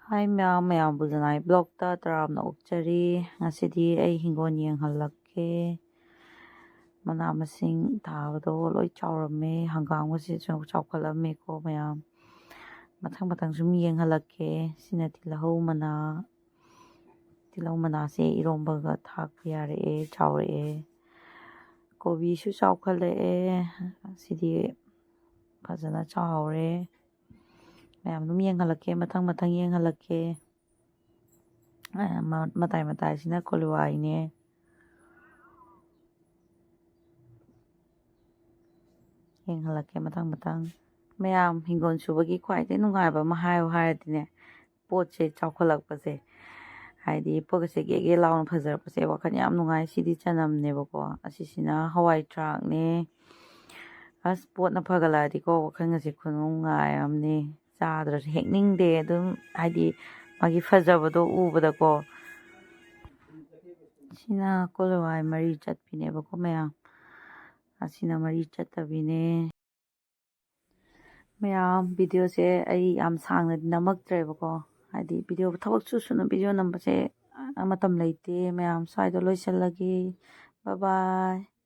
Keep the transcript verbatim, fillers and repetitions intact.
ꯍꯥꯏ ꯃꯌꯥꯝ, ꯃꯌꯥꯝꯕꯨ ꯖꯅꯥꯏ ꯕ꯭ꯂꯣꯛꯇ ꯇꯔꯥꯝꯅ ꯑꯣꯛꯆꯔꯤ꯫ ꯉꯁꯤꯗꯤ ꯑꯩ ꯍꯤꯡꯒꯣꯜ ꯌꯦꯡꯍꯜꯂꯛꯀꯦ꯫ ꯃꯅꯥ ꯃꯁꯤꯡ ꯊꯥꯕꯗꯣ ꯂꯣꯏ ꯆꯥꯎꯔꯝꯃꯦ꯫ ꯍꯪꯒꯥꯝꯒꯁꯤꯁꯨ ꯆꯥꯎꯈꯠꯂꯝꯃꯦꯀꯣ ꯃꯌꯥꯝ꯫ ꯃꯊꯪ ꯃꯊꯪ ꯁꯨꯝ ꯌꯦꯡꯍꯜꯂꯛꯀꯦ꯫ ꯁꯤꯅ ꯇꯤꯜꯍꯧ ꯃꯅꯥ꯫ ꯇꯤꯜꯍꯧ ꯃꯅꯥꯁꯦ ꯏꯔꯣꯝꯕꯒ ꯊꯥꯛꯄ ꯌꯥꯔꯛꯑꯦ, ꯆꯥꯎꯔꯛꯑꯦ꯫ ꯀꯣꯕꯤꯁꯨ ꯆꯥꯎꯈꯠꯂꯛꯑꯦ꯫ ꯁꯤꯗꯤ ꯐꯖꯅ ꯆꯥꯎꯔꯦ꯫ ꯃꯌꯥꯝ ꯑꯗꯨꯝ ꯌꯦꯡꯍꯜꯂꯛꯀꯦ, ꯃꯊꯪ ꯃꯊꯪ ꯌꯦꯡꯍꯜꯂꯛꯀꯦ꯫ ꯑ, ꯃ-, ꯃꯇꯥꯏ ꯃꯇꯥꯏꯁꯤꯅ ꯀꯣꯂꯨꯋꯥꯏꯅꯦ꯫ ꯌꯦꯡꯍꯜꯂꯛꯀꯦ ꯃꯊꯪ ꯃꯊꯪ꯫ ꯃꯌꯥꯝ ꯍꯤꯡꯒꯣꯜ ꯁꯨꯕꯒꯤ ꯈ꯭ꯋꯥꯏꯗꯒꯤ ꯅꯨꯡꯉꯥꯏꯕ ꯑꯃ ꯍꯥꯏꯌꯨ ꯍꯥꯏꯔꯗꯤꯅꯦ, ꯄꯣꯠꯁꯦ ꯆꯥꯎꯈꯠꯂꯛꯄꯁꯦ, ꯍꯥꯏꯗꯤ ꯄꯣꯠꯀꯁꯦ ꯒꯦ ꯒꯦ ꯂꯥꯎꯅ ꯐꯖꯔꯛꯄꯁꯦ ꯋꯥꯈꯜ ꯌꯥꯝ ꯅꯨꯡꯉꯥꯏ꯫ ꯁꯤꯗꯤ ꯆꯅꯝꯅꯦꯕꯀꯣ, ꯑꯁꯤꯁꯤꯅ ꯍꯋꯥꯏ ꯊ꯭ꯔꯥꯛꯅꯦ꯫ ꯑꯁ, ꯄꯣꯠꯅ ꯐꯒꯠꯂꯛꯑꯗꯤꯀꯣ ꯋꯥꯈꯜꯒꯁꯦ ꯈꯨꯅꯨꯡꯉꯥꯏ ꯑꯃꯅꯤ꯫ ꯆꯥꯗ꯭ꯔꯁꯨ ꯍꯦꯛꯅꯤꯡꯗꯦ ꯑꯗꯨꯝ, ꯍꯥꯏꯗꯤ ꯃꯥꯒꯤ ꯐꯖꯕꯗꯣ ꯎꯕꯗꯀꯣ꯫ ꯁꯤꯅ ꯀꯣꯂꯨꯋꯥꯏ ꯃꯔꯤ ꯆꯠꯄꯤꯅꯦꯕꯀꯣ ꯃꯌꯥꯝ꯫ ꯑꯁꯤꯅ ꯃꯔꯤ ꯆꯠꯇꯕꯤꯅꯦ꯫ ꯃꯌꯥꯝ, ꯚꯤꯗꯤꯑꯣꯁꯦ ꯑꯩ ꯌꯥꯝ ꯁꯥꯡꯅꯗꯤ ꯅꯝꯃꯛꯇ꯭ꯔꯦꯕꯀꯣ, ꯍꯥꯏꯗꯤ ꯚꯤꯗꯤꯑꯣ ꯊꯕꯛꯁꯨ ꯁꯨꯅ ꯚꯤꯗꯤꯑꯣ ꯅꯝꯕꯁꯦ, ꯑ, ꯃꯇꯝ ꯂꯩꯇꯦ꯫ ꯃꯌꯥꯝ, ꯁ꯭ꯋꯥꯏꯗ ꯂꯣꯏꯁꯤꯜꯂꯒꯦ꯫ Bye bye꯫